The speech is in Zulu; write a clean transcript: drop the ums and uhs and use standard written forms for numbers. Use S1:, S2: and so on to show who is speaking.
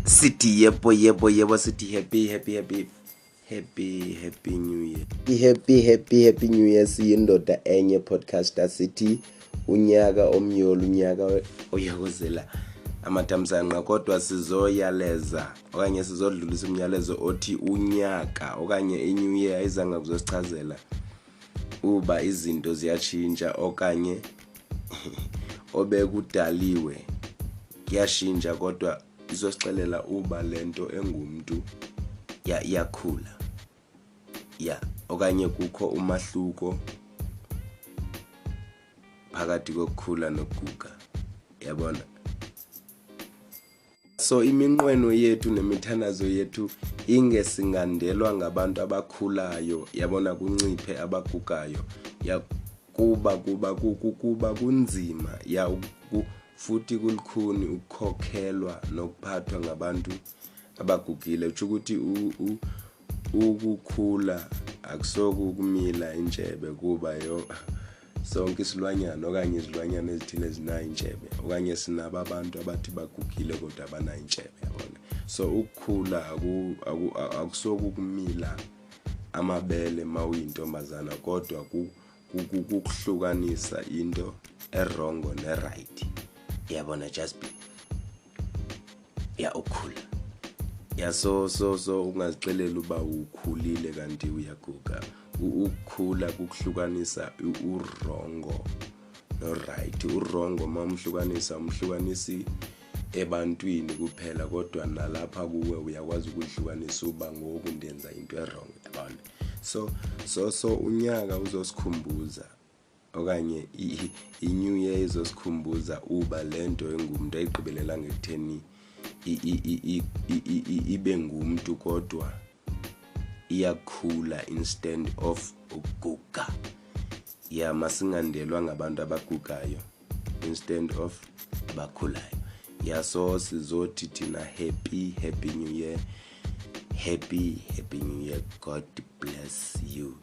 S1: Sithi yebo, yebo, yebo, sithi happy, happy, happy, happy, happy new year. Happy, happy, happy new year. Siyindoda enye podcast, asithi unyaka omyolo, unyaka oyakozela amathamsanqa, kodwa sizoyaleza okanye sizodlulisa umyalezo othi unyaka okanye i-new year ayizanga kuzosichazela uba izinto ziyatshintsha okanye obekudaliwe kuyashintsha, kodwa izosixelela uba lento engumntu ya iyakhula ya okanye kukho umahluko phakathi kokukhula nokuguga, yabona. So iminqweno yethu nemithandazo yethu inge singandelwa ngabantu abakhulayo, yabona, kunciphe abagugayo, ya, kuba kunzima ya futhi kulukhuni ukukhokhelwa nokuphathwa ngabantu abagugile. Kusho ukuthi ukukhula akusoku ukumila intshebe, kuba yo sonke isilwanyana okanye izilwanyana ezithile zinayo intshebe, okanye sinabo abantu abathi bagugile kodwa abanayo intshebe, yabona. So ukukhula akusoku ukumila amabele mawuyintombazana, kodwa kukuhlukanisa into e-wrong ne-right, yabona, just be ya ukukhula ya. So ungazixelela uba ukhulile kanti uyaguga. Ukukhula kukuhlukanisa u-wrong no-right. U-wrong uma umhlukanisa, umhlukanisi ebantwini kuphela, kodwa nalapha kuwe uyakwazi ukuhlukanisa uba ngoku ndenza into e-wrong, yabona. So unyaka uzosikhumbuza okanye i-new year izosikhumbuza uba lento engumuntu ayigqibelelanga ekutheni ibe ngumuntu, kodwa iyakhula instead of ukuguga. Ya, masingandelwa ngabantu abagugayo instead of abakhulayo, ya. So sizothi thina happy, happy new year, happy, happy new year. God bless you.